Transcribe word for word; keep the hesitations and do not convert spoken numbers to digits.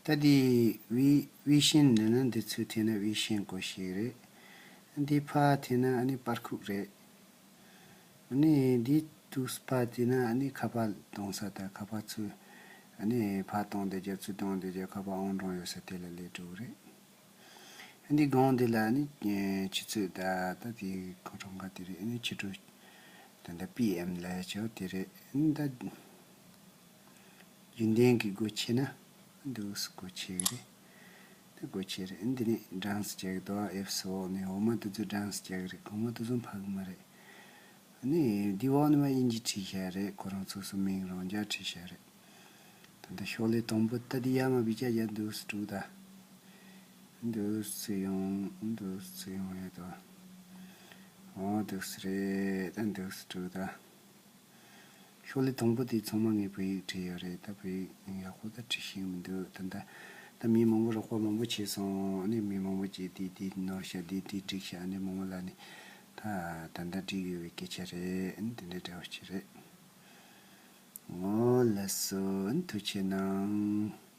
ད་འདི་ཝི་ཝི་ཤན་ནི་ནི་འདི་ཚུར་འཐེན་ན་ཝི་ཤན་གོ་ཤེས་རེད། འདི་ཕར་འཐེན་ན་ཨ་ནི་པར་ཁུག་རེད། ཨ་ནི་འདི་དུས་ཕར་འཐེན་ན་ཨ་ནི་ཁ་པར་གཏོང་ས་དང་ཁ་པར་ཚུར་ཨ་ནི་ཕར་གཏོང་བསྡད་རྒྱུ་ཚུར་གཏོང་བསྡད་རྒྱུ་ཁ་པར་ཨང་གྲངས་ཡོད་ས་དེ་ལ་སླེབས་འགྲོ་གི་རེད། འདི་སྒང་འདི་ལ་ནི་ཆུ་ཚོད་ད་ད་དེ་ཁོ་གྲངས་ཀ་དེ་རེད། ནི་ཆུ་ཚོད་ད་ལྟ་པི་ཨེམ་ལ་ཆོག་དེ་རེད། ད་རྒྱུན་ལྡན་གྱི་སྒོ་ཕྱེ་ན་འདུག་སྒོ་ཕྱེ་གི་རེད། ད་སྒོ་ཕྱེ་རེད། འདི་ནི་ཌན་སི་རྒྱག་གི་འདུག་ཨེབ་སི་འོག་ནས་འོག་མ་དེ་ཚོ་ཌན་སི་རྒྱག་གི་རེད། གོང་མ་དེ་ཚོ་ཕ་གི་མ་རེད། ནི་འདི་འོག་ནས་མ་དབྱིན་ཇི་བྲིས་བཞག་རེད། ཁོ་རང་སོ་སོ་མིང་རང་འཇགས་བྲིས་བཞག་རེད། ད་ལྟ་ཤོག་ལྷེ་དང་པོ་ད་འདི་ཡར་མར་བི་ཅག་རྒྱག་འདུག་སེ་འགྲོ་ད། འདུག་སེ་ཡོང་འདུག་སེ་ཡོང་ཡོད་དོ། འོ་འདུག་སེ་རེད། ད་འདུག་སེ་འགྲོ་ད། ཤོག་ལྷེ་དང་པོ་དེ་ཚང་མ་ངས་བོད་ཡིག་བྲིས་ཡོད་རེད། ད་བོད་ཡིག་ཡག་པོ་ད་བྲིས་ཤེས་མི་འདུག་ད་ལྟ་ད་མི་མང་པོ་རོགས་པ་མང་པོ་བྱས་སོང་། ཨ་ནི་མི་མང་པོ་བྱས་དེ་དེ་ནོར་ཤག་དེ་དེ་འགྲིག་ཤག་ཨ་ནི་མང་པོ་ལ་ནི་ད་ད་ལྟ་འགྲིག་ཡོད་པའི་སྐད་ཆ་རེད། ཨ་ནི་དེ་འདྲའི་འདྲ་བོ་ཅིག་རེད། འོ་ལགས་སོ། ཨ་ནི་ཐུགས་རྗེ་གནང་།